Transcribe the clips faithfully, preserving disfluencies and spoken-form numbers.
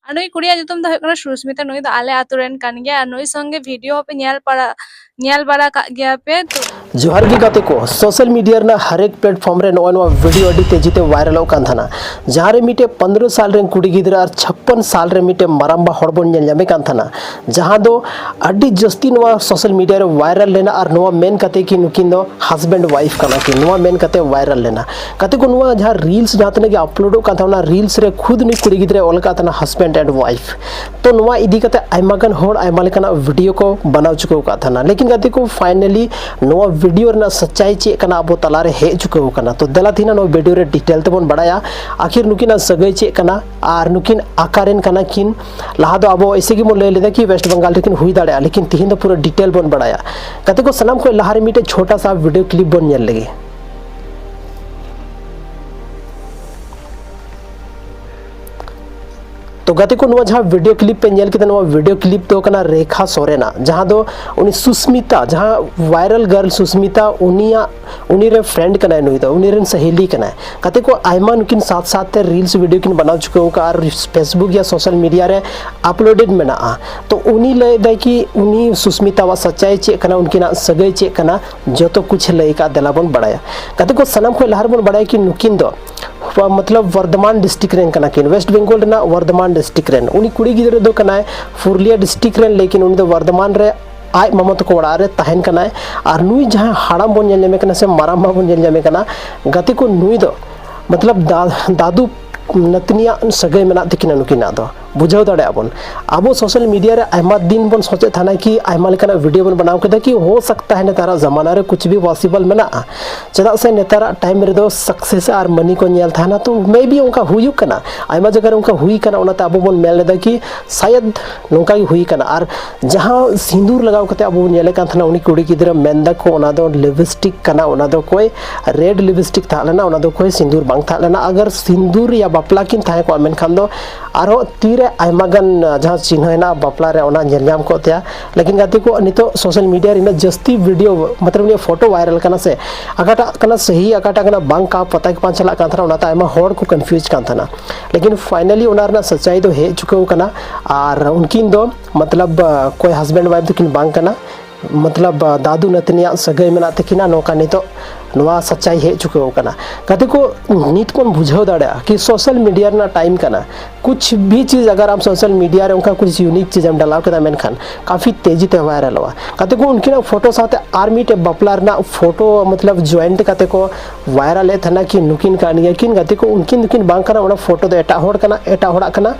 ᱟᱨ ᱱᱩᱭ ᱠᱩᱲᱤᱭᱟᱜ ᱧᱩᱛᱩᱢ ᱫᱚ ᱦᱩᱭᱩᱜ ᱠᱟᱱᱟ ᱥᱩᱥᱢᱤᱛᱟ᱾ ᱱᱩᱭ ᱫᱚ ᱟᱞᱮ ᱟᱛᱳ ᱨᱮᱱ ᱠᱟᱱ ᱜᱮᱭᱟ ᱟᱨ ᱱᱩᱭ ᱥᱚᱸᱜᱮ ᱵᱷᱤᱰᱤᱭᱳ ᱦᱚᱸᱯᱮ ᱧᱮᱞ ᱯᱟᱲᱟ ᱧᱮᱞ ᱵᱟᱲᱟ ᱠᱟᱜ ᱜᱮᱭᱟ ᱯᱮ ᱛᱚ᱾ ᱡᱚᱦᱟᱨ ᱜᱮ ᱜᱟᱛᱮ ᱠᱚ, ᱥᱳᱥᱟᱞ ᱢᱤᱰᱤᱭᱟ ᱨᱮᱱᱟᱜ ᱦᱟᱨᱮᱠ ᱯᱞᱮᱴᱯᱷᱚᱨᱢ ᱨᱮ ᱱᱚᱜᱼᱚᱭ ᱱᱚᱣᱟ ᱵᱷᱤᱰᱤᱭᱳ ᱟᱹᱰᱤ ᱛᱮᱡᱤ ᱛᱮ ᱵᱷᱟᱭᱨᱟᱞᱚᱜ ᱠᱟᱱ ᱛᱟᱦᱮᱱᱟ, ᱡᱟᱦᱟᱸ ᱨᱮ ᱢᱤᱫᱴᱮᱡ ᱯᱚᱱᱫᱽᱨᱚ ᱥᱟᱞ ᱨᱮᱱ ᱠᱩᱲᱤ ᱜᱤᱫᱽᱨᱟᱹ ᱟᱨ ᱪᱷᱟᱯᱯᱟᱱ ᱥᱟᱞ ᱨᱮ ᱢᱤᱫᱴᱮᱡ ᱢᱟᱨᱟᱢᱵᱟ ᱦᱚᱲ ᱵᱚᱱ ᱧᱮᱞ ᱧᱟᱢᱮ ᱠᱟᱱ ᱛᱟᱦᱮᱱᱟ, ᱡᱟᱦᱟᱸ ᱫᱚ ᱟᱹᱰᱤ ᱡᱟᱹᱥᱛᱤ ᱱᱚᱣᱟ ᱥᱳᱥᱟᱞ ᱢᱤᱰᱤᱭᱟ ᱨᱮ ᱵᱷᱟᱭᱨᱟᱞ ᱞᱮᱱᱟ ᱟᱨ ᱱᱚᱣᱟ ᱢᱮᱱ ᱠᱟᱛᱮ ᱠᱤ ᱱᱩᱠᱤᱱ ᱫᱚ ᱦᱟᱥᱵᱮᱱᱰ ᱣᱟᱭᱤᱯᱷ ᱠᱟᱱᱟ ᱠᱤᱱ, ᱱᱚᱣᱟ ᱢᱮᱱ ᱠᱟᱛᱮ ᱵᱷᱟᱭᱨᱟᱞ ᱞᱮᱱᱟ᱾ ᱜᱟᱛᱮ ᱠᱚ, ᱱᱚᱣᱟ ᱡᱟᱦᱟᱸ ᱨᱤᱞᱥ ᱡᱟᱦᱟᱸ ᱛᱤᱱᱟᱹᱜ ᱜᱮ ᱟᱯᱞᱳᱰᱚᱜ ᱠᱟᱱ ᱛᱟᱦᱮᱱᱟ, ᱚᱱᱟ ᱨᱤᱞᱥ ᱨᱮ ᱠᱷᱩᱫ ᱱᱩᱭ ᱠᱩᱲᱤ ᱜᱤᱫᱽᱨᱟᱹᱭ ᱚᱞ ᱟᱠᱟᱫ ᱛᱟᱦᱮᱱᱟ husband and wife᱾ ᱛᱚ ᱱᱚᱣᱟ ᱤᱫᱤ ᱠᱟᱛᱮ ᱟᱭᱢᱟ ᱜᱟᱱ ᱦᱚᱲ ᱟᱭᱢᱟ ᱞᱮᱠᱟᱱᱟᱜ ᱵᱷᱤᱰᱤᱭᱳ ᱠᱚ ᱵᱮᱱᱟᱣ ᱪᱩᱠᱟᱹᱣ ᱟᱠᱟᱫ ᱛᱟᱦᱮᱱᱟ, ᱞᱮᱠᱤᱱ ᱜᱟᱛᱮ ᱠᱚ, ᱯᱷᱟᱭᱱᱟᱞᱤ ᱱᱚᱣᱟ ᱵᱷᱤᱰᱤᱭᱳ ᱨᱮᱱᱟᱜ ᱥᱟᱪᱟᱭ ᱪᱮᱫ ᱠᱟᱱᱟ ᱟᱵᱚ ᱛᱟᱞᱟᱨᱮ ᱦᱮᱡ ᱪᱩᱠᱟᱹᱣ ᱟᱠᱟᱱᱟ᱾ ᱛᱚ ᱫᱮᱞᱟ ᱛᱮᱦᱮᱧ ᱱᱚᱣᱟ ᱵᱷᱤᱰᱤᱭᱳ ᱨᱮ ᱰᱤᱴᱮᱞ ᱛᱮᱵᱚᱱ ᱵᱟᱲᱟᱭᱟ ᱟᱠᱷᱤᱨ ᱱᱩᱠᱤᱱᱟᱜ ᱥᱟᱹᱜᱟᱹᱭ ᱪᱮᱫ ᱠᱟᱱᱟ ᱟᱨ ᱱᱩᱠᱤᱱ ᱟᱠᱟᱨᱮᱱ ᱠᱟᱱᱟ ᱠᱤᱱ᱾ ᱞᱟᱦᱟ ᱫᱚ ᱟᱵᱚ ᱮᱭᱥᱮ ᱜᱮᱵᱚᱱ ᱞᱟᱹᱭ ᱞᱮᱫᱟ ᱠᱤ ᱣᱮᱥᱴ ᱵᱮᱝᱜᱟᱞ ᱨᱮᱠᱤᱱ ᱦᱩᱭ ᱫᱟᱲᱮᱭᱟᱜᱼᱟ, ᱞᱮᱠᱤᱱ ᱛᱤᱦᱤᱧ ᱫᱚ ᱯᱩᱨᱟᱹ ᱰᱤᱴᱮᱞ ᱵᱚᱱ ᱵᱟᱲᱟᱭᱟ᱾ ᱜᱟᱛᱮ ᱠᱚ, ᱥᱟᱱᱟᱢ ᱠᱷᱚᱱ ᱞᱟᱦᱟᱨᱮ ᱢᱤᱫᱴᱮᱡ ᱪᱷᱳᱴᱟ ᱥᱟ ᱵᱷᱤᱰᱤᱭᱳ ᱠᱞᱤᱯ ᱵᱚᱱ ᱧᱮᱞ ᱞᱮᱜᱮ᱾ ᱛᱚ ᱜᱟᱛᱮ ᱠᱚ, ᱱᱚᱣᱟ ᱡᱟᱦᱟᱸ ᱵᱷᱤᱰᱤᱭᱳ ᱠᱞᱤᱯ ᱯᱮ ᱧᱮᱞ ᱠᱮᱫᱟ, ᱱᱚᱣᱟ ᱵᱷᱤᱰᱤᱭᱳ ᱠᱞᱤᱯ ᱫᱚ ᱠᱟᱱᱟ ᱨᱮᱠᱷᱟ ᱥᱚᱨᱮᱱᱟᱜ, ᱡᱟᱦᱟᱸ ᱫᱚ ᱩᱱᱤ ᱥᱩᱥᱢᱤᱛᱟ, ᱡᱟᱦᱟᱸ ᱵᱷᱟᱭᱨᱟᱞ ᱜᱟᱨᱞ ᱥᱩᱥᱢᱤᱛᱟ, ᱩᱱᱤᱭᱟᱜ ᱩᱱᱤ ᱨᱮᱱ ᱯᱷᱨᱮᱱᱰ ᱠᱟᱱᱟᱭ, ᱱᱩᱭ ᱫᱚ ᱩᱱᱤ ᱨᱮᱱ ᱥᱟᱦᱮᱞᱤ ᱠᱟᱱᱟᱭ᱾ ᱜᱟᱛᱮ ᱠᱚ, ᱟᱭᱢᱟ ᱱᱩᱠᱤᱱ ᱥᱟᱛ ᱥᱟᱛ ᱛᱮ ᱨᱤᱞᱥ ᱵᱷᱤᱰᱤᱭᱳ ᱠᱤᱱ ᱵᱮᱱᱟᱣ ᱪᱩᱠᱟᱹᱣ ᱟᱠᱟᱫᱼᱟ ᱟᱨ ᱯᱷᱮᱥᱵᱩᱠ ᱭᱟ ᱥᱳᱥᱟᱞ ᱢᱤᱰᱤᱭᱟ ᱨᱮ ᱟᱯᱞᱳᱰᱮᱰ ᱢᱮᱱᱟᱜᱼᱟ᱾ ᱛᱚ ᱩᱱᱤ ᱞᱟᱹᱭ ᱮᱫᱟᱭ ᱠᱤ ᱩᱱᱤ ᱥᱩᱥᱢᱤᱛᱟᱣᱟᱜ ᱥᱟᱪᱟᱭ ᱪᱮᱫ ᱠᱟᱱᱟ, ᱩᱱᱠᱤᱱᱟᱜ ᱥᱟᱹᱜᱟᱹᱭ ᱪᱮᱫ ᱠᱟᱱᱟ, ᱡᱚᱛᱚ ᱠᱩᱪ ᱞᱟᱹᱭ ᱟᱠᱟᱫ᱾ ᱫᱮᱞᱟ ᱵᱚᱱ ᱵᱟᱲᱟᱭᱟ᱾ ᱜᱟᱛᱮ ᱠᱚ, ᱥᱟᱱᱟᱢ ᱠᱷᱚᱱ ᱞᱟᱦᱟ ᱨᱮᱵᱚᱱ ᱵᱟᱲᱟᱭᱟ ᱠᱤ ᱱᱩᱠᱤᱱ ᱫᱚ ᱢᱚᱛᱞᱚᱵ ᱵᱚᱨᱫᱷᱚᱢᱟᱱ ᱰᱤᱥᱴᱨᱤᱠᱴ ᱨᱮᱱ ᱠᱟᱱᱟ ᱠᱤᱱ, ᱣᱮᱥᱴ ᱵᱮᱝᱜᱚᱞ ᱨᱮᱱᱟᱜ ᱵᱚᱨᱫᱷᱚᱢᱟᱱ ᱰᱤᱥᱴᱨᱤᱠᱴ ᱨᱮᱱ᱾ ᱩᱱᱤ ᱠᱩᱲᱤ ᱜᱤᱫᱽᱨᱟᱹ ᱫᱚ ᱠᱟᱱᱟᱭ ᱯᱩᱨᱩᱞᱤᱭᱟ ᱰᱤᱥᱴᱨᱤᱠᱴ ᱨᱮᱱ, ᱞᱮᱠᱤᱱ ᱩᱱᱤ ᱫᱚ ᱵᱚᱨᱫᱷᱚᱢᱟᱱ ᱨᱮ ᱟᱡ ᱢᱟᱢᱟ ᱛᱟᱠᱚ ᱚᱲᱟᱜ ᱨᱮ ᱛᱟᱦᱮᱱ ᱠᱟᱱᱟᱭ᱾ ᱟᱨ ᱱᱩᱭ ᱡᱟᱦᱟᱸ ᱦᱟᱲᱟᱢ ᱵᱚᱱ ᱧᱮᱞ ᱧᱟᱢᱮ ᱠᱟᱱᱟ ᱥᱮ ᱢᱟᱨᱟᱝᱵᱟ ᱵᱚᱱ ᱧᱮᱞ ᱧᱟᱢᱮ ᱠᱟᱱᱟ, ᱜᱟᱛᱮ ᱠᱚ, ᱱᱩᱭ ᱫᱚ ᱢᱚᱛᱞᱚᱵ ᱫᱟ-, ᱫᱟᱫᱩ ᱱᱟᱹᱛᱱᱤᱭᱟᱜ ᱥᱟᱹᱜᱟᱹᱭ ᱢᱮᱱᱟᱜ ᱛᱟᱹᱠᱤᱱᱟ ᱱᱩᱠᱤᱱᱟᱜ ᱫᱚ᱾ ᱵᱩᱡᱷᱟᱹᱣ ᱫᱟᱲᱮᱭᱟᱜ ᱵᱚᱱ, ᱟᱵᱚ ᱥᱳᱥᱟᱞ ᱢᱤᱰᱤᱭᱟ ᱨᱮ ᱟᱭᱢᱟ ᱫᱤᱱ ᱵᱚᱱ ᱥᱚᱪᱮᱫ ᱛᱟᱦᱮᱱᱟ ᱠᱤ ᱟᱭᱢᱟ ᱞᱮᱠᱟᱱᱟᱜ ᱵᱷᱤᱰᱤᱭᱳ ᱵᱚᱱ ᱵᱮᱱᱟᱣ ᱠᱮᱫᱟ ᱠᱤ ᱦᱳ ᱥᱟᱠᱛᱟ ᱦᱮ ᱱᱮᱛᱟᱨᱟᱜ ᱡᱟᱢᱟᱱᱟ ᱨᱮ ᱠᱩᱪ ᱵᱷᱤ ᱯᱚᱥᱤᱵᱚᱞ ᱢᱮᱱᱟᱜᱼᱟ᱾ ᱪᱮᱫᱟᱜ ᱥᱮ ᱱᱮᱛᱟᱨᱟᱜ ᱴᱟᱭᱤᱢ ᱨᱮᱫᱚ ᱥᱟᱠᱥᱮᱥ ᱟᱨ ᱢᱟᱹᱱᱤ ᱠᱚ ᱧᱮᱞ ᱛᱟᱦᱮᱱᱟ, ᱛᱚ ᱢᱮ ᱵᱤ ᱚᱱᱠᱟ ᱦᱩᱭᱩᱜ ᱠᱟᱱᱟ, ᱟᱭᱢᱟ ᱡᱟᱭᱜᱟ ᱨᱮ ᱚᱱᱠᱟ ᱦᱩᱭ ᱠᱟᱱᱟ, ᱚᱱᱟᱛᱮ ᱟᱵᱚ ᱵᱚᱱ ᱢᱮᱱ ᱞᱮᱫᱟ ᱠᱤ ᱥᱟᱭᱟᱫ ᱱᱚᱝᱠᱟ ᱜᱮ ᱦᱩᱭ ᱠᱟᱱᱟ᱾ ᱟᱨ ᱡᱟᱦᱟᱸ ᱥᱤᱸᱫᱩᱨ ᱞᱟᱜᱟᱣ ᱠᱟᱛᱮ ᱟᱵᱚ ᱵᱚᱱ ᱧᱮᱞᱮ ᱠᱟᱱ ᱛᱟᱦᱮᱱᱟ, ᱩᱱᱤ ᱠᱩᱲᱤ ᱜᱤᱫᱽᱨᱟᱹ ᱢᱮᱱ ᱫᱟᱠᱚ ᱚᱱᱟ ᱫᱚ ᱞᱤᱯᱥᱴᱤᱠ ᱠᱟᱱᱟ, ᱚᱱᱟ ᱫᱚ ᱚᱠᱚᱭ ᱨᱮᱰ ᱞᱤᱯᱥᱴᱤᱠ ᱛᱟᱦᱮᱸ ᱞᱮᱱᱟ, ᱚᱱᱟ ᱫᱚ ᱚᱠᱚᱭ ᱥᱤᱸᱫᱩᱨ ᱵᱟᱝ ᱛᱟᱦᱮᱸ ᱞᱮᱱᱟ᱾ ᱟᱜᱟᱨ ᱥᱤᱸᱫᱩᱨ ᱭᱟ ᱵᱟᱯᱞᱟ ᱠᱤᱱ ᱛᱟᱦᱮᱸ ᱠᱚᱜᱼᱟ, ᱢᱮᱱᱠᱷᱟᱱ ᱫᱚ ᱟᱨᱦᱚᱸ ᱛᱤᱨᱮ ᱟᱭᱢᱟ ᱜᱟᱱ, ᱟᱸ, ᱡᱟᱦᱟᱸ ᱪᱤᱱᱦᱟᱹ ᱦᱮᱱᱟᱜᱼᱟ ᱵᱟᱯᱞᱟ ᱨᱮ, ᱚᱱᱟ ᱧᱮᱞ ᱧᱟᱢ ᱠᱚᱜ ᱛᱟᱭᱟ᱾ ᱞᱮᱠᱤᱱ ᱜᱟᱛᱮ ᱠᱚ, ᱱᱤᱛᱚᱜ social media ᱨᱮ ᱤᱱᱟᱹᱜ ᱡᱟᱹᱥᱛᱤ video, ᱢᱚᱛᱞᱚᱵ ᱱᱤᱭᱟᱹ photo viral ᱠᱟᱱᱟ ᱥᱮ, ᱚᱠᱟᱴᱟᱜ ᱠᱟᱱᱟ ᱥᱟᱹᱦᱤ, ᱚᱠᱟᱴᱟᱜ ᱠᱟᱱᱟ ᱵᱟᱝ, ᱠᱟ ᱯᱟᱛᱟ ᱜᱮ ᱵᱟᱝ ᱪᱟᱞᱟᱜ ᱠᱟᱱ ᱛᱟᱦᱮᱱᱟ, ᱚᱱᱟᱛᱮ ᱟᱭᱢᱟ ᱦᱚᱲ ᱠᱚ confuse ᱠᱟᱱ ᱛᱟᱦᱮᱱᱟ᱾ ᱞᱮᱠᱤᱱ finally ᱚᱱᱟ ᱨᱮᱱᱟᱜ ᱥᱟᱪᱟᱭ ᱫᱚ ᱦᱮᱡ ᱪᱩᱠᱟᱹᱣ ᱠᱟᱱᱟ᱾ ᱟᱨ ᱩᱱᱠᱤᱱ ᱫᱚ ᱢᱚᱛᱞᱚᱵ, ᱟᱸ, ᱚᱠᱚᱭ husband wife ᱫᱚᱠᱤᱱ ᱵᱟᱝ ᱠᱟᱱᱟ, ᱢᱚᱛᱞᱚᱵ, ᱟᱸ, ᱫᱟᱫᱩ ᱱᱟᱹᱛᱱᱤᱭᱟᱜ ᱥᱟᱹᱜᱟᱹᱭ ᱢᱮᱱᱟᱜ ᱛᱟᱹᱠᱤᱱᱟ, ᱱᱚᱝᱠᱟ ᱱᱤᱛᱚᱜ ᱱᱚᱣᱟ ᱥᱟᱪᱟᱭ ᱦᱮᱡ ᱪᱩᱠᱟᱹᱣ ᱠᱟᱱᱟ᱾ ᱜᱟᱛᱮ ᱠᱚ, ᱱᱤᱛ ᱵᱚᱱ ᱵᱩᱡᱷᱟᱹᱣ ᱫᱟᱲᱮᱭᱟᱜᱼᱟ ᱠᱤ social media ᱨᱮᱱᱟᱜ time ᱠᱟᱱᱟ᱾ ᱠᱩᱪᱷ ᱵᱷᱤ ᱪᱤᱡᱽ ᱟᱜᱟᱨ ᱟᱢ social media ᱨᱮ ᱚᱱᱠᱟ ᱠᱩᱪᱷ unique ᱪᱤᱡᱽ ᱮᱢ ᱰᱟᱞᱟᱣ ᱠᱮᱫᱟ, ᱢᱮᱱᱠᱷᱟᱱ ᱠᱟᱯᱷᱤ ᱛᱮᱡᱤ ᱛᱮ viralᱚᱜᱼᱟ᱾ ᱜᱟᱛᱮ ᱠᱚ, ᱩᱱᱠᱤᱱᱟᱜ photo ᱥᱟᱶᱛᱮ ᱟᱨ ᱢᱤᱫᱴᱮᱡ ᱵᱟᱯᱞᱟ ᱨᱮᱱᱟᱜ photo, ᱢᱚᱛᱞᱚᱵ, joint ᱠᱟᱛᱮ ᱠᱚ viralᱮᱫ ᱛᱟᱦᱮᱱᱟ ᱠᱤ ᱱᱩᱠᱤᱱ ᱠᱟᱱ ᱜᱮᱭᱟ ᱠᱤᱱ᱾ ᱜᱟᱛᱮ ᱠᱚ, ᱩᱱᱠᱤᱱ ᱫᱚᱠᱤᱱ ᱵᱟᱝ ᱠᱟᱱᱟ, ᱚᱱᱟ photo ᱫᱚ ᱮᱴᱟᱜ ᱦᱚᱲ ᱠᱟᱱᱟ, ᱮᱴᱟᱜ ᱦᱚᱲᱟᱜ ᱠᱟᱱᱟ,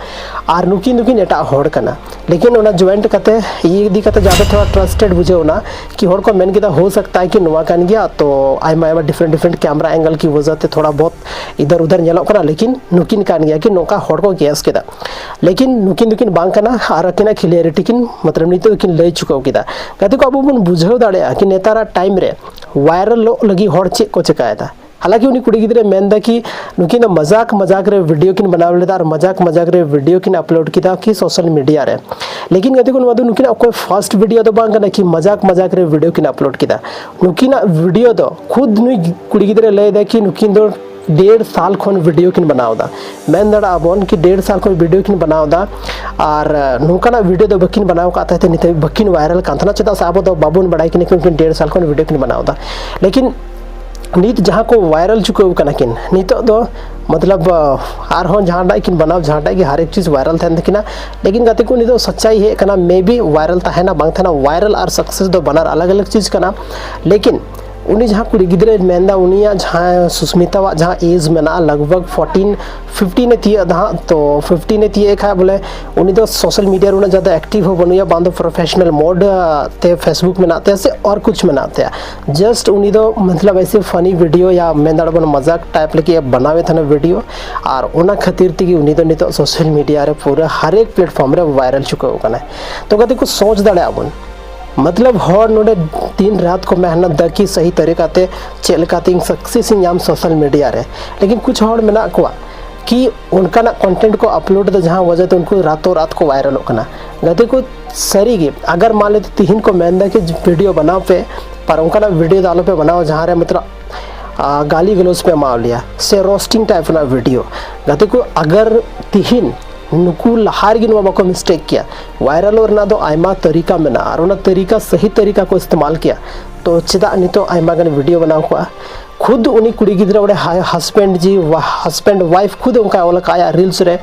ᱟᱨ ᱱᱩᱠᱤᱱ ᱫᱚᱠᱤᱱ ᱮᱴᱟᱜ ᱦᱚᱲ ᱠᱟᱱᱟ᱾ ᱞᱮᱠᱤᱱ ᱚᱱᱟ joint ᱠᱟᱛᱮ ᱤᱭᱟᱹ ᱤᱫᱤ ᱠᱟᱛᱮ ᱡᱟᱦᱟᱸ ᱫᱚ ᱛᱷᱚᱲᱟ trusted ᱵᱩᱡᱷᱟᱹᱣ ᱮᱱᱟ ᱠᱤ ᱦᱚᱲ ᱠᱚ ᱢᱮᱱ ᱠᱮᱫᱟ, ᱦᱳ ᱥᱟᱠᱛᱟ ᱦᱟᱭ ᱠᱤ ᱱᱚᱣᱟ ᱠᱟᱱ ᱜᱮᱭᱟ, ᱛᱚ ᱟᱭᱢᱟ ᱟᱭᱢᱟ different different camera angle ᱠᱤ ᱣᱟᱡᱟ ᱛᱮ ᱛᱷᱚᱲᱟ ᱵᱚᱦᱩᱛ ᱤᱫᱷᱟᱨ ᱩᱫᱷᱟᱨ ᱧᱮᱞᱚᱜ ᱠᱟᱱᱟ, ᱞᱮᱠᱤᱱ ᱱᱩᱠᱤᱱ ᱠᱟᱱ ᱜᱮᱭᱟ ᱠᱤᱱ, ᱱᱚᱝᱠᱟ ᱦᱚᱲ ᱠᱚ guess ᱠᱮᱫᱟ᱾ ᱞᱮᱠᱤᱱ ᱱᱩᱠᱤᱱ ᱫᱚᱠᱤᱱ ᱵᱟᱝ ᱠᱟᱱᱟ, ᱟᱨ ᱟᱹᱠᱤᱱᱟᱜ clarity ᱠᱤᱱ, ᱢᱚᱛᱞᱚᱵ, ᱱᱤᱛᱚᱜ ᱫᱚᱠᱤᱱ ᱞᱟᱹᱭ ᱪᱩᱠᱟᱹᱣ ᱠᱮᱫᱟ᱾ ᱜᱟᱛᱮ ᱠᱚ, ᱟᱵᱚ ᱵᱚᱱ ᱵᱩᱡᱷᱟᱹᱣ ᱫᱟᱲᱮᱭᱟᱜᱼᱟ ᱠᱤ ᱱᱮᱛᱟᱨᱟᱜ time ᱨᱮ viralᱚᱜ ᱞᱟᱹᱜᱤᱫ ᱦᱚᱲ ᱪᱮᱫ ᱠᱚ ᱪᱮᱠᱟᱭᱮᱫᱟ᱾ ᱦᱟᱞᱟᱸᱠᱤ ᱩᱱᱤ ᱠᱩᱲᱤ ᱜᱤᱫᱽᱨᱟᱹᱭ ᱢᱮᱱᱫᱟ ᱠᱤ ᱱᱩᱠᱤᱱ ᱫᱚ ᱢᱟᱡᱟᱠ ᱢᱟᱡᱟᱠ ᱨᱮ video ᱠᱤᱱ ᱵᱮᱱᱟᱣ ᱞᱮᱫᱟ ᱟᱨ ᱢᱟᱡᱟᱠ ᱢᱟᱡᱟᱠ ᱨᱮ video ᱠᱤᱱ upload ᱠᱮᱫᱟ ᱠᱤ social media ᱨᱮ᱾ ᱞᱮᱠᱤᱱ ᱜᱟᱛᱮ ᱠᱚ, ᱱᱚᱣᱟ ᱫᱚ ᱱᱩᱠᱤᱱᱟᱜ ᱚᱠᱚᱭ first video ᱫᱚ ᱵᱟᱝ ᱠᱟᱱᱟ ᱠᱤ ᱢᱟᱡᱟᱠ ᱢᱟᱡᱟᱠ ᱨᱮ video ᱠᱤᱱ upload ᱠᱮᱫᱟ᱾ ᱱᱩᱠᱤᱱᱟᱜ video ᱫᱚ ᱠᱷᱩᱫ ᱱᱩᱭ ᱠᱩᱲᱤ ᱜᱤᱫᱽᱨᱟᱹᱭ ᱞᱟᱹᱭᱫᱟ ᱠᱤ ᱱᱩᱠᱤᱱ ᱫᱚ ᱰᱮᱲ ᱥᱟᱞ ᱠᱷᱚᱱ video ᱠᱤᱱ ᱵᱮᱱᱟᱣ ᱮᱫᱟ᱾ ᱢᱮᱱ ᱫᱟᱲᱮᱭᱟᱜᱼᱟ ᱵᱚᱱ ᱠᱤ ᱰᱮᱲ ᱥᱟᱞ ᱠᱷᱚᱱ video ᱠᱤᱱ ᱵᱮᱱᱟᱣ ᱮᱫᱟ᱾ ᱟᱨ, ᱟᱸ, ᱱᱚᱝᱠᱟᱱᱟᱜ video ᱫᱚ ᱵᱟᱹᱠᱤᱱ ᱵᱮᱱᱟᱣ ᱟᱠᱟᱫ ᱛᱟᱦᱮᱸ ᱛᱮ ᱱᱤᱛᱚᱜ ᱵᱟᱹᱠᱤᱱ viral ᱠᱟᱱ ᱛᱟᱦᱮᱱᱟ, ᱪᱮᱫᱟᱜ ᱥᱮ ᱟᱵᱚ ᱫᱚ ᱵᱟᱵᱚᱱ ᱵᱟᱲᱟᱭ ᱠᱟᱱᱟ ᱠᱤ ᱩᱱᱠᱤᱱ ᱰᱮᱲ ᱥᱟᱞ ᱠᱷᱚᱱ video ᱠᱤᱱ ᱵᱮᱱᱟᱣ ᱮᱫᱟ᱾ ᱞᱮᱠᱤᱱ ᱱᱤᱛ ᱡᱟᱦᱟᱸ ᱠᱚ viral ᱪᱩᱠᱟᱹᱣ ᱠᱟᱱᱟ ᱠᱤᱱ, ᱱᱤᱛᱚᱜ ᱫᱚ ᱢᱚᱛᱞᱚᱵ, ᱟᱸ, ᱟᱨᱦᱚᱸ ᱡᱟᱦᱟᱸᱴᱟᱜ ᱠᱤᱱ ᱵᱮᱱᱟᱣ, ᱡᱟᱦᱟᱸᱴᱟᱜ ᱜᱮ ᱦᱟᱨ ᱮᱠ ᱪᱤᱡᱽ viral ᱛᱟᱦᱮᱱ ᱛᱟᱹᱠᱤᱱᱟ᱾ ᱞᱮᱠᱤᱱ ᱜᱟᱛᱮ ᱠᱚ, ᱱᱤᱛᱚᱜ ᱥᱟᱪᱟᱭ ᱦᱮᱡ ᱠᱟᱱᱟ, maybe viral ᱛᱟᱦᱮᱱᱟ ᱵᱟᱝ ᱛᱟᱦᱮᱱᱟ, viral ᱟᱨ success ᱫᱚ ᱵᱟᱱᱟᱨ ᱟᱞᱟᱜᱽ ᱟᱞᱟᱜᱽ ᱪᱤᱡᱽ ᱠᱟᱱᱟ᱾ ᱞᱮᱠᱤᱱ ᱩᱱᱤ ᱡᱟᱦᱟᱸ ᱠᱩᱲᱤ ᱜᱤᱫᱽᱨᱟᱹᱭ ᱢᱮᱱᱫᱟ, ᱩᱱᱤᱭᱟᱜ ᱡᱟᱦᱟᱸ ᱥᱩᱥᱢᱤᱛᱟᱣᱟᱜ ᱡᱟᱦᱟᱸ age ᱢᱮᱱᱟᱜᱼᱟ, ᱞᱟᱜᱽ ᱵᱷᱟᱜᱽ fourteen, fifteen ᱮ ᱛᱤᱭᱟᱹᱜ ᱮᱫᱟ ᱦᱟᱸᱜ, ᱛᱚ fifteen ᱮ ᱛᱤᱭᱟᱹᱜ ᱠᱷᱟᱡ ᱵᱚᱞᱮ ᱩᱱᱤ ᱫᱚ social media ᱨᱮ ᱩᱱᱟᱹᱜ ᱡᱟᱫᱟ active ᱦᱚᱸ ᱵᱟᱹᱱᱩᱭᱟ, ᱵᱟᱝ ᱫᱚ professional mode, ᱟᱸ, ᱛᱮ Facebook ᱢᱮᱱᱟᱜ ᱛᱟᱭᱟ ᱥᱮ ᱟᱨ ᱠᱩᱪᱷ ᱢᱮᱱᱟᱜ ᱛᱟᱭᱟ᱾ Just ᱩᱱᱤ ᱫᱚ ᱢᱚᱛᱞᱚᱵ ᱮᱥᱮ funny video ᱭᱟ ᱢᱮᱱ ᱫᱟᱲᱮᱭᱟᱜ ᱵᱚᱱ ᱢᱟᱡᱟᱠ type ᱞᱟᱹᱜᱤᱫ ᱮ ᱵᱮᱱᱟᱣᱮᱫ ᱛᱟᱦᱮᱱᱟ video, ᱟᱨ ᱚᱱᱟ ᱠᱷᱟᱹᱛᱤᱨ ᱛᱮᱜᱮ ᱩᱱᱤ ᱫᱚ ᱱᱤᱛᱚᱜ social media ᱨᱮ ᱯᱩᱨᱟᱹ ᱦᱟᱨ ᱮᱠ platform ᱨᱮ viral ᱪᱩᱠᱟᱹᱣ ᱠᱟᱱᱟᱭ᱾ ᱛᱚ ᱜᱟᱛᱮ ᱠᱚ, ᱥᱚᱪ ᱫᱟᱲᱮᱭᱟᱜᱼᱟ ᱵᱚᱱ, ᱢᱚᱛᱞᱚᱵ ᱦᱚᱲ ᱱᱚᱰᱮ ᱫᱤᱱ ᱨᱟᱛ ᱠᱚ ᱢᱮᱦᱱᱚᱛ ᱫᱟ ᱠᱤ ᱥᱟᱦᱤ ᱛᱟᱹᱨᱤᱠᱟ ᱛᱮ ᱪᱮᱫ ᱞᱮᱠᱟᱛᱮ ᱤᱧ success ᱤᱧ ᱧᱟᱢ social media ᱨᱮ, ᱞᱮᱠᱤᱱ ᱠᱩᱪᱷ ᱦᱚᱲ ᱢᱮᱱᱟᱜ ᱠᱚᱣᱟ ᱠᱤ ᱚᱱᱠᱟᱱᱟᱜ ᱠᱚᱱᱴᱮᱱᱴ ᱠᱚ ᱟᱯᱞᱳᱰ ᱮᱫᱟ ᱡᱟᱦᱟᱸ ᱣᱟᱡᱟ ᱛᱮ ᱩᱱᱠᱩ ᱨᱟᱛᱳ ᱨᱟᱛ ᱠᱚ ᱵᱷᱟᱭᱨᱟᱞᱚᱜ ᱠᱟᱱᱟ᱾ ᱜᱟᱛᱮ ᱠᱚ, ᱥᱟᱹᱨᱤ ᱜᱮ ᱟᱜᱟᱨ ᱢᱟᱱ ᱞᱮ ᱛᱤᱦᱤᱧ ᱠᱚ ᱢᱮᱱ ᱮᱫᱟ ᱠᱤ ᱵᱷᱤᱰᱤᱭᱳ ᱵᱮᱱᱟᱣ ᱯᱮ, ᱯᱟᱨ ᱚᱱᱠᱟᱱᱟᱜ ᱵᱷᱤᱰᱤᱭᱳ ᱫᱚ ᱟᱞᱚ ᱯᱮ ᱵᱮᱱᱟᱣᱟ ᱡᱟᱦᱟᱸ ᱨᱮ ᱢᱚᱛᱞᱚᱵ ᱜᱟᱞᱤ ᱜᱟᱞᱚᱪ ᱯᱮ ᱮᱢᱟᱣ ᱞᱮᱭᱟ ᱥᱮ ᱨᱳᱥᱴᱤᱝ ᱴᱟᱭᱤᱯ ᱨᱮᱱᱟᱜ ᱵᱷᱤᱰᱤᱭᱳ᱾ ᱜᱟᱛᱮ ᱠᱚ, ᱟᱜᱟᱨ ᱛᱤᱦᱤᱧ ᱱᱩᱠᱩ ᱞᱟᱦᱟ ᱨᱮᱜᱮ ᱱᱚᱣᱟ ᱵᱟᱠᱚ ᱢᱤᱥᱴᱮᱠ ᱠᱮᱭᱟ, ᱵᱷᱟᱭᱨᱟᱞᱚᱜ ᱨᱮᱱᱟᱜ ᱫᱚ ᱟᱭᱢᱟ ᱛᱟᱹᱨᱤᱠᱟ ᱢᱮᱱᱟᱜᱼᱟ ᱟᱨ ᱚᱱᱟ ᱛᱟᱹᱨᱤᱠᱟ ᱥᱟᱹᱦᱤ ᱛᱟᱹᱨᱤᱠᱟ ᱠᱚ ᱤᱥᱛᱮᱢᱟᱞ ᱠᱮᱭᱟ, ᱛᱚ ᱪᱮᱫᱟᱜ ᱱᱤᱛᱚᱜ ᱟᱭᱢᱟ ᱜᱟᱱ ᱵᱷᱤᱰᱤᱭᱳ ᱵᱮᱱᱟᱣ ᱠᱚᱜᱼᱟ? ᱠᱷᱩᱫ ᱩᱱᱤ ᱠᱩᱲᱤ ᱜᱤᱫᱽᱨᱟᱹ ᱚᱸᱰᱮ ᱦᱟᱥᱵᱮᱱᱰ ᱡᱤ ᱦᱟᱥᱵᱮᱱᱰ ᱣᱟᱭᱤᱯᱷ ᱠᱷᱩᱫ ᱚᱱᱠᱟᱭ ᱚᱞ ᱟᱠᱟᱫᱼᱟ ᱟᱭᱟᱜ ᱨᱤᱞᱥ ᱨᱮ,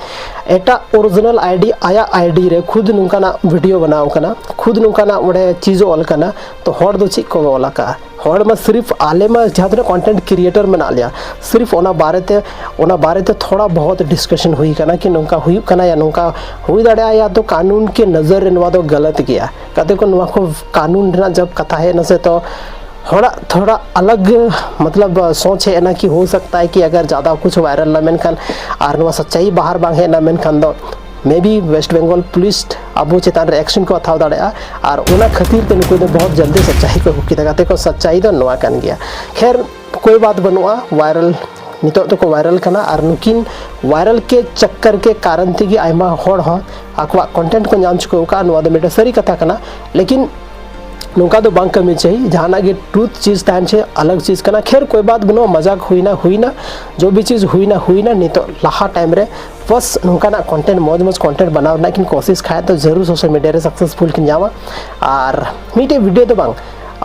ᱮᱴᱟᱜ ᱚᱨᱤᱡᱤᱱᱟᱞ ᱟᱭᱰᱤ ᱟᱭᱟᱜ ᱟᱭᱰᱤ ᱨᱮ ᱠᱷᱩᱫ ᱱᱚᱝᱠᱟᱱᱟᱜ ᱵᱷᱤᱰᱤᱭᱳ ᱵᱮᱱᱟᱣ ᱠᱟᱱᱟ, ᱠᱷᱩᱫ ᱱᱚᱝᱠᱟᱱᱟᱜ ᱚᱸᱰᱮ ᱪᱤᱡᱽ ᱚᱞ ᱠᱟᱱᱟ᱾ ᱛᱚ ᱦᱚᱲ ᱫᱚ ᱪᱮᱫ ᱠᱚ ᱚᱞ ᱟᱠᱟᱫᱼᱟ? ᱦᱚᱲ ᱢᱟ ᱥᱤᱨᱤᱯ ᱟᱞᱮ ᱢᱟ ᱡᱟᱦᱟᱸ ᱛᱤᱱᱟᱹᱜ ᱠᱚᱱᱴᱮᱱᱴ ᱠᱨᱤᱭᱮᱴᱟᱨ ᱢᱮᱱᱟᱜ ᱞᱮᱭᱟ, ᱥᱤᱨᱤᱯ ᱚᱱᱟ ᱵᱟᱨᱮᱛᱮ ᱚᱱᱟ ᱵᱟᱨᱮᱛᱮ ᱛᱷᱚᱲᱟ ᱵᱚᱦᱚᱛ ᱰᱤᱥᱠᱟᱥᱚᱱ ᱦᱩᱭ ᱠᱟᱱᱟ ᱠᱤ ᱱᱚᱝᱠᱟ ᱦᱩᱭᱩᱜ ᱠᱟᱱᱟ ᱭᱟ ᱱᱚᱝᱠᱟ ᱦᱩᱭ ᱫᱟᱲᱮᱭᱟᱜᱼᱟ ᱭᱟ ᱛᱚ ᱠᱟᱹᱱᱩᱱ ᱠᱮ ᱱᱚᱡᱚᱨ ᱨᱮ ᱱᱚᱣᱟ ᱫᱚ ᱜᱟᱞᱟᱛ ᱜᱮᱭᱟ᱾ ᱜᱟᱛᱮ ᱠᱚ, ᱱᱚᱣᱟ ᱠᱚ ᱠᱟᱹᱱᱩᱱ ᱨᱮᱱᱟᱜ ᱡᱟᱵ ᱠᱟᱛᱷᱟ ᱦᱮᱡ ᱮᱱᱟ ᱥᱮ, ᱛᱚ ᱦᱚᱲᱟᱜ ᱛᱷᱚᱲᱟ ᱟᱞᱟᱜᱽ ᱢᱚᱛᱞᱚᱵ ᱥᱳᱪ ᱦᱮᱡ ᱮᱱᱟ ᱠᱤ ᱦᱳ ᱥᱟᱠᱛᱟ ᱦᱮ ᱠᱤ ᱟᱜᱟᱨ ᱡᱟᱫᱟ ᱠᱩᱪᱷ ᱵᱷᱟᱭᱨᱟᱞ ᱱᱟ ᱢᱮᱱᱠᱷᱟᱱ ᱟᱨ ᱱᱚᱣᱟ ᱥᱟᱪᱟᱭᱤ ᱵᱟᱦᱟᱨ ᱵᱟᱝ ᱦᱮᱡ ᱮᱱᱟ ᱢᱮᱱᱠᱷᱟᱱ ᱫᱚ ᱢᱮ ᱵᱤ ᱣᱮᱥᱴ ᱵᱮᱝᱜᱚᱞ ᱯᱩᱞᱤᱥ ᱟᱵᱚ ᱪᱮᱛᱟᱱ ᱨᱮ ᱮᱠᱥᱚᱱ ᱠᱚ ᱦᱟᱛᱟᱣ ᱫᱟᱲᱮᱭᱟᱜᱼᱟ᱾ ᱟᱨ ᱚᱱᱟ ᱠᱷᱟᱹᱛᱤᱨ ᱛᱮ ᱱᱩᱠᱩ ᱫᱚ ᱵᱚᱦᱚᱛ ᱡᱚᱞᱫᱤ ᱥᱟᱪᱟᱭᱤ ᱠᱚ ᱟᱹᱜᱩ ᱠᱮᱫᱟ᱾ ᱜᱟᱛᱮ ᱠᱚ, ᱥᱟᱪᱟᱭᱤ ᱫᱚ ᱱᱚᱣᱟ ᱠᱟᱱ ᱜᱮᱭᱟ᱾ ᱠᱷᱮᱨ, ᱠᱳᱭ ᱵᱟᱛ ᱵᱟᱹᱱᱩᱜᱼᱟ, ᱵᱷᱟᱭᱨᱟᱞ ᱱᱤᱛᱚᱜ ᱫᱚᱠᱚ ᱵᱷᱟᱭᱨᱟᱞ ᱠᱟᱱᱟ ᱟᱨ ᱱᱩᱠᱤᱱ ᱵᱷᱟᱭᱨᱟᱞ ᱠᱮ ᱪᱟᱠᱠᱟᱨ ᱠᱮ ᱠᱟᱨᱚᱱ ᱛᱮᱜᱮ ᱟᱭᱢᱟ ᱦᱚᱲ ᱦᱚᱸ ᱟᱠᱚᱣᱟᱜ ᱠᱚᱱᱴᱮᱱᱴ ᱠᱚ ᱧᱟᱢ ᱪᱩᱠᱟᱹᱣ ᱟᱠᱟᱫᱼᱟ᱾ ᱱᱚᱣᱟ ᱫᱚ ᱢᱤᱫᱴᱮᱱ ᱥᱟᱹᱨᱤ ᱠᱟᱛᱷᱟ ᱠᱟᱱᱟ, ᱞᱮᱠᱤᱱ ᱱᱚᱝᱠᱟ ᱫᱚ ᱵᱟᱝ ᱠᱟᱹᱢᱤ ᱪᱟᱹᱦᱤ᱾ ᱡᱟᱦᱟᱱᱟᱜ ᱜᱮ ᱴᱨᱩᱛᱷ ᱪᱤᱡᱽ ᱛᱟᱦᱮᱱ ᱪᱟᱹᱦᱤ, ᱟᱞᱟᱜᱽ ᱪᱤᱡᱽ ᱠᱟᱱᱟ᱾ ᱠᱷᱮᱨ, ᱠᱳᱭ ᱵᱟᱛ ᱵᱟᱹᱱᱩᱜᱼᱟ, ᱢᱟᱡᱟᱠ ᱦᱩᱭᱱᱟ ᱦᱩᱭᱱᱟ, ᱡᱚ ᱵᱤ ᱪᱤᱡᱽ ᱦᱩᱭᱱᱟ ᱦᱩᱭᱱᱟ, ᱱᱤᱛᱚᱜ ᱞᱟᱦᱟ ᱴᱟᱭᱤᱢ ᱨᱮ ᱵᱟᱥ ᱱᱚᱝᱠᱟᱱᱟᱜ ᱠᱚᱱᱴᱮᱱᱴ, ᱢᱚᱡᱽ ᱢᱚᱡᱽ ᱠᱚᱱᱴᱮᱱᱴ ᱵᱮᱱᱟᱣ ᱨᱮᱱᱟᱜ ᱠᱤᱱ ᱠᱳᱥᱤᱥ ᱠᱷᱟᱡ ᱫᱚ ᱡᱟᱹᱨᱩᱲ ᱥᱳᱥᱟᱞ ᱢᱤᱰᱤᱭᱟ ᱨᱮ ᱥᱟᱠᱥᱮᱥᱯᱷᱩᱞ ᱠᱤᱱ ᱧᱟᱢᱟ᱾ ᱟᱨ ᱢᱤᱫᱴᱮᱡ ᱵᱷᱤᱰᱤᱭᱳ ᱫᱚ ᱵᱟᱝ,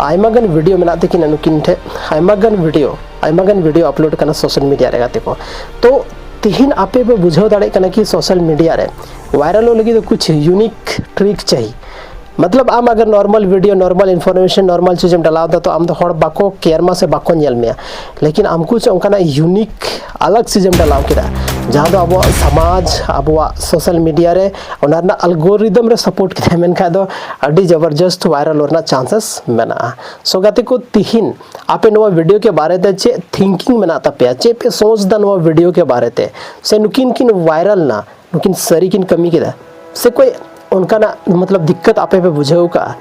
ᱟᱭᱢᱟ ᱜᱟᱱ ᱵᱷᱤᱰᱤᱭᱳ ᱢᱮᱱᱟᱜ ᱛᱟᱹᱠᱤᱱᱟ ᱱᱩᱠᱤᱱ ᱴᱷᱮᱡ, ᱟᱭᱢᱟ ᱜᱟᱱ ᱵᱷᱤᱰᱤᱭᱳ, ᱟᱭᱢᱟ ᱜᱟᱱ ᱵᱷᱤᱰᱤᱭᱳ ᱟᱯᱞᱳᱰ ᱠᱟᱱᱟ ᱥᱳᱥᱟᱞ ᱢᱤᱰᱤᱭᱟ ᱨᱮ ᱜᱟᱛᱮ ᱠᱚ᱾ ᱛᱚ ᱛᱤᱦᱤᱧ ᱟᱯᱮ ᱯᱮ ᱵᱩᱡᱷᱟᱹᱣ ᱫᱟᱲᱮᱭᱟᱜ ᱠᱟᱱᱟ ᱠᱤ ᱥᱳᱥᱟᱞ ᱢᱤᱰᱤᱭᱟ ᱨᱮ ᱵᱷᱟᱭᱨᱟᱞᱚᱜ ᱞᱟᱹᱜᱤᱫ ᱫᱚ ᱠᱩᱪᱷ ᱤᱭᱩᱱᱤᱠ ᱴᱨᱤᱠ ᱪᱟᱹᱦᱤ᱾ ᱢᱚᱛᱞᱚᱵ ᱟᱢ ᱟᱜᱟᱨ normal video, normal information, normal ᱪᱤᱡᱽ ᱮᱢ ᱰᱟᱞᱟᱣ ᱮᱫᱟ ᱛᱚ ᱟᱢ ᱫᱚ ᱦᱚᱲ ᱵᱟᱠᱚ ᱠᱮᱭᱟᱨ ᱢᱟ ᱥᱮ ᱵᱟᱠᱚ ᱧᱮᱞ ᱢᱮᱭᱟ, ᱞᱮᱠᱤᱱ ᱟᱢ ᱠᱩᱪᱷ ᱚᱱᱠᱟᱱᱟᱜ ᱤᱭᱩᱱᱤᱠ ᱟᱞᱟᱜᱽ ᱪᱤᱡᱽ ᱮᱢ ᱰᱟᱞᱟᱣ ᱠᱮᱫᱟ ᱡᱟᱦᱟᱸ ᱫᱚ ᱟᱵᱚᱣᱟᱜ ᱥᱚᱢᱟᱡᱽ, ᱟᱵᱚᱣᱟᱜ ᱥᱳᱥᱟᱞ ᱢᱤᱰᱤᱭᱟ ᱨᱮ ᱚᱱᱟ ᱨᱮᱱᱟᱜ ᱟᱞᱜᱳᱨᱤᱫᱚᱢ ᱨᱮ ᱥᱟᱯᱳᱨᱴ ᱠᱮᱫᱟᱭ, ᱢᱮᱱᱠᱷᱟᱱ ᱫᱚ ᱟᱹᱰᱤ ᱡᱚᱵᱚᱨᱡᱚᱥᱛ ᱵᱷᱟᱭᱨᱟᱞ ᱨᱮᱱᱟᱜ ᱪᱟᱱᱥᱮᱥ ᱢᱮᱱᱟᱜᱼᱟ᱾ ᱥᱳ ᱜᱟᱛᱮ ᱠᱚ, ᱛᱤᱦᱤᱧ ᱟᱯᱮ ᱱᱚᱣᱟ ᱵᱷᱤᱰᱤᱭᱳ ᱠᱮ ᱵᱟᱨᱮ ᱛᱮ ᱪᱮᱫ ᱛᱷᱤᱝᱠᱤᱝ ᱢᱮᱱᱟᱜ ᱛᱟᱯᱮᱭᱟ? ᱪᱮᱫ ᱯᱮ ᱥᱳᱪ ᱮᱫᱟ ᱱᱚᱣᱟ ᱵᱷᱤᱰᱤᱭᱳ ᱠᱮ ᱵᱟᱨᱮ ᱛᱮ? ᱥᱮ ᱱᱩᱠᱤᱱ ᱠᱤᱱ ᱵᱷᱟᱭᱨᱟᱞ ᱱᱟ, ᱱᱩᱠᱤᱱ ᱥᱟᱹᱨᱤ ᱠᱤᱱ ᱠᱟᱹᱢᱤ ᱠᱮᱫᱟ, ᱥᱮ ᱠᱚᱭ ᱚᱱᱠᱟᱱᱟᱜ ᱢᱚᱛᱞᱚᱵ ᱫᱤᱠᱠᱟᱛ ᱟᱯᱮ ᱯᱮ ᱵᱩᱡᱷᱟᱹᱣ ᱠᱟᱜᱼᱟ?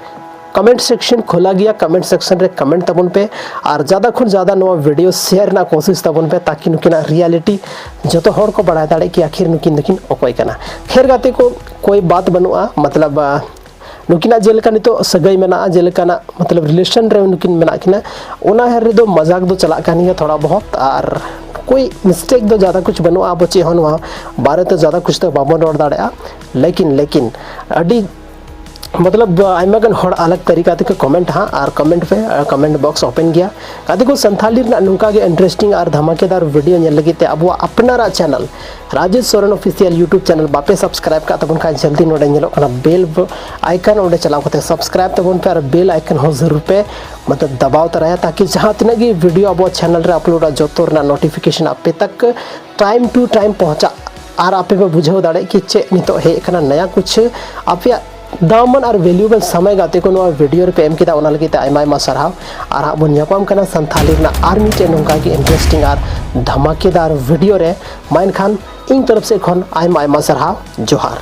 ᱠᱚᱢᱮᱱᱴ ᱥᱮᱠᱥᱚᱱ ᱠᱷᱩᱞᱟ ᱜᱮᱭᱟ, ᱠᱚᱢᱮᱱᱴ ᱥᱮᱠᱥᱚᱱ ᱨᱮ ᱠᱚᱢᱮᱱᱴ ᱛᱟᱵᱚᱱ ᱯᱮ ᱟᱨ ᱡᱟᱫᱟ ᱠᱷᱚᱱ ᱡᱟᱫᱟ ᱱᱚᱣᱟ ᱵᱷᱤᱰᱤᱭᱳ ᱥᱮᱭᱟᱨ ᱨᱮᱱᱟᱜ ᱠᱳᱥᱤᱥ ᱛᱟᱵᱚᱱ ᱯᱮ, ᱛᱟᱠᱤ ᱱᱩᱠᱤᱱᱟᱜ ᱨᱤᱭᱟᱞᱤᱴᱤ ᱡᱚᱛᱚ ᱦᱚᱲ ᱠᱚ ᱵᱟᱲᱟᱭ ᱫᱟᱲᱮᱭᱟᱜ ᱠᱤ ᱟᱹᱠᱷᱤᱨ ᱱᱩᱠᱤᱱ ᱫᱚᱠᱤᱱ ᱚᱠᱚᱭ ᱠᱟᱱᱟ᱾ ᱠᱷᱮᱨ ᱜᱟᱛᱮ ᱠᱚ, ᱠᱳᱭ ᱵᱟᱛ ᱵᱟᱹᱱᱩᱜᱼᱟ, ᱢᱚᱛᱞᱚᱵ ᱱᱩᱠᱤᱱᱟᱜ ᱡᱮᱞᱮᱠᱟ ᱱᱤᱛᱚᱜ ᱥᱟᱹᱜᱟᱹᱭ ᱢᱮᱱᱟᱜᱼᱟ, ᱡᱮᱞᱮᱠᱟᱱᱟᱜ ᱢᱚᱛᱞᱚᱵ ᱨᱤᱞᱮᱥᱚᱱ ᱨᱮ ᱱᱩᱠᱤᱱ ᱢᱮᱱᱟᱜ ᱠᱤᱱᱟ, ᱚᱱᱟ ᱨᱮᱫᱚ ᱢᱟᱡᱟᱠ ᱫᱚ ᱪᱟᱞᱟᱜ ᱠᱟᱱ ᱜᱮᱭᱟ ᱛᱷᱚᱲᱟ ᱵᱚᱦᱚᱛ, ᱟᱨ ᱠᱳᱭ ᱢᱤᱥᱴᱮᱠ ᱫᱚ ᱡᱟᱫᱟ ᱠᱩᱪ ᱵᱟᱹᱱᱩᱜᱼᱟ᱾ ᱟᱵᱚ ᱪᱮᱫ ᱦᱚᱸ ᱱᱚᱣᱟ ᱵᱟᱨᱮ ᱛᱮ ᱡᱟᱫᱟ ᱠᱩᱪ ᱫᱚ ᱵᱟᱵᱚᱱ ᱨᱚᱲ ᱫᱟᱲᱮᱭᱟᱜᱼᱟ, ᱞᱮᱠᱤᱱ ᱞᱮᱠᱤᱱ ᱟᱹᱰᱤ ᱢᱚᱛᱞᱚᱵ ᱟᱭᱢᱟ ᱜᱟᱱ ᱦᱚᱲ ᱟᱞᱟᱜᱽ ᱛᱟᱹᱨᱤᱠᱟ ᱛᱮᱠᱚ ᱠᱚᱢᱮᱱᱴ ᱦᱟᱸᱜ, ᱟᱨ ᱠᱚᱢᱮᱱᱴ ᱯᱮ, ᱠᱚᱢᱮᱱᱴ ᱵᱚᱠᱥ ᱳᱯᱮᱱ ᱜᱮᱭᱟ᱾ ᱜᱟᱛᱮ ᱠᱚ, ᱥᱟᱱᱛᱷᱟᱞᱤ ᱨᱮᱱᱟᱜ ᱱᱚᱝᱠᱟ ᱜᱮ ᱤᱱᱴᱟᱨᱮᱥᱴᱤᱝ ᱟᱨ ᱫᱷᱟᱢᱟᱠᱮᱫᱟᱨ ᱵᱷᱤᱰᱤᱭᱳ ᱧᱮᱞ ᱞᱟᱹᱜᱤᱫ ᱛᱮ ᱟᱵᱚᱣᱟᱜ ᱟᱯᱱᱟᱨᱟᱜ channel Rajesh Soren official YouTube channel ᱵᱟᱯᱮ ᱥᱟᱵᱥᱠᱨᱟᱭᱤᱵ ᱠᱟᱜ ᱛᱟᱵᱚᱱ ᱠᱷᱟᱱ ᱡᱚᱞᱫᱤ ᱱᱚᱰᱮ ᱧᱮᱞᱚᱜ ᱠᱟᱱᱟ ᱵᱮᱞ ᱟᱭᱠᱚᱱ, ᱚᱸᱰᱮ ᱪᱟᱞᱟᱣ ᱠᱟᱛᱮ ᱥᱟᱵᱥᱠᱨᱟᱭᱤᱵ ᱛᱟᱵᱚᱱ ᱯᱮ ᱟᱨ ᱵᱮᱞ ᱟᱭᱠᱚᱱ ᱦᱚᱸ ᱡᱟᱹᱨᱩᱲ ᱯᱮ ᱢᱚᱛᱞᱚᱵ ᱫᱟᱵᱟᱣ ᱛᱚᱨᱟᱭᱟ, ᱛᱟᱠᱤ ᱡᱟᱦᱟᱸ ᱛᱤᱱᱟᱹᱜ ᱜᱮ ᱵᱷᱤᱰᱤᱭᱳ ᱟᱵᱚᱣᱟᱜ ᱪᱮᱱᱮᱞ ᱨᱮ ᱟᱯᱞᱳᱰᱟ ᱡᱚᱛᱚ ᱨᱮᱱᱟᱜ ᱱᱳᱴᱤᱯᱷᱤᱠᱮᱥᱚᱱ ᱟᱯᱮ ᱛᱟᱠ ᱴᱟᱭᱤᱢ ᱴᱩ ᱴᱟᱭᱤᱢ ᱯᱚᱦᱚᱸᱪᱟ ᱟᱨ ᱟᱯᱮ ᱯᱮ ᱵᱩᱡᱷᱟᱹᱣ ᱫᱟᱲᱮᱭᱟᱜ ᱠᱤ ᱪᱮᱫ ᱱᱤᱛᱚᱜ ᱦᱮᱡ ᱟᱠᱟᱱᱟ ᱱᱟᱭᱟ ᱠᱩᱪᱷ᱾ ᱟᱯᱮᱭᱟᱜ ᱫᱟᱢᱟᱱ ᱟᱨ ᱵᱷᱮᱞᱩᱭᱮᱵᱚᱞ ᱥᱚᱢᱚᱭ ᱜᱟᱛᱮ ᱠᱚ ᱱᱚᱣᱟ ᱵᱷᱤᱰᱤᱭᱳ ᱨᱮᱯᱮ ᱮᱢ ᱠᱮᱫᱟ, ᱚᱱᱟ ᱞᱟᱹᱜᱤᱫ ᱛᱮ ᱟᱭᱢᱟ ᱟᱭᱢᱟ ᱥᱟᱨᱦᱟᱣ᱾ ᱟᱨ ᱦᱟᱸᱜ ᱵᱚᱱ ᱧᱟᱯᱟᱢ ᱠᱟᱱᱟ ᱥᱟᱱᱛᱷᱟᱞᱤ ᱨᱮᱱᱟᱜ ᱟᱨ ᱢᱤᱫᱴᱮᱱ ᱱᱚᱝᱠᱟ ᱜᱮ ᱤᱱᱴᱟᱨᱮᱥᱴᱤᱝ ᱟᱨ ᱫᱷᱟᱢᱟᱠᱮᱫᱟᱨ ᱵᱷᱤᱰᱤᱭᱳ ᱨᱮ᱾ ᱢᱟ ᱮᱱᱠᱷᱟᱱ ᱤᱧ ᱛᱚᱨᱚᱯ ᱥᱮᱫ ᱠᱷᱚᱱ ᱟᱭᱢᱟ ᱟᱭᱢᱟ ᱥᱟᱨᱦᱟᱣ, ᱡᱚᱦᱟᱨ᱾